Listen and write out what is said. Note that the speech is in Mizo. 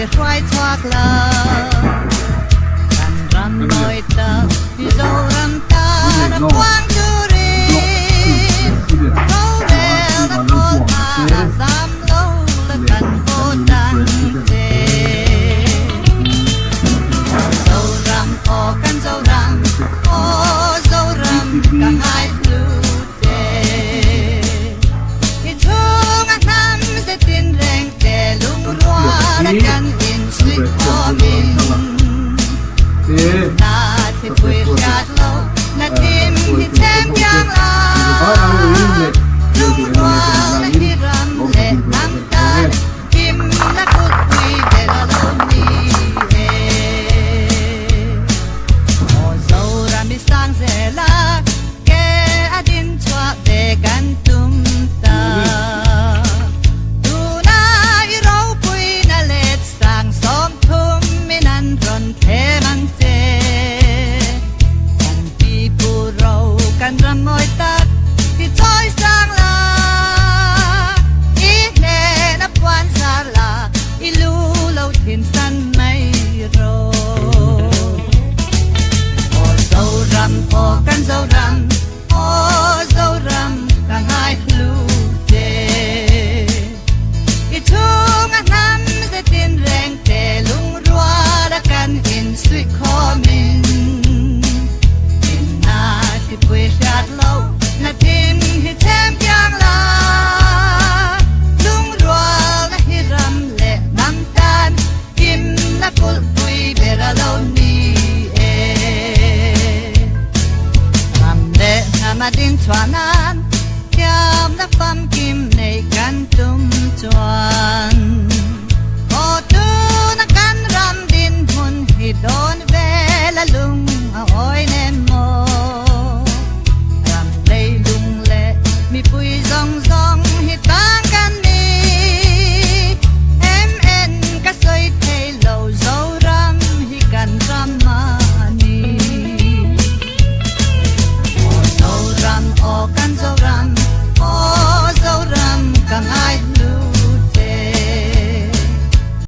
te hruai chhuak la. Kan ram mawi tak Mizoram tan a puang turin rorelna khawl hmaah zam lo la kan vote ang che. Zoram aw kan Zoram aw Zoram ka ngai hlu che. I chhunga hnam ze tin reng te lungruala kan insuih khawmin.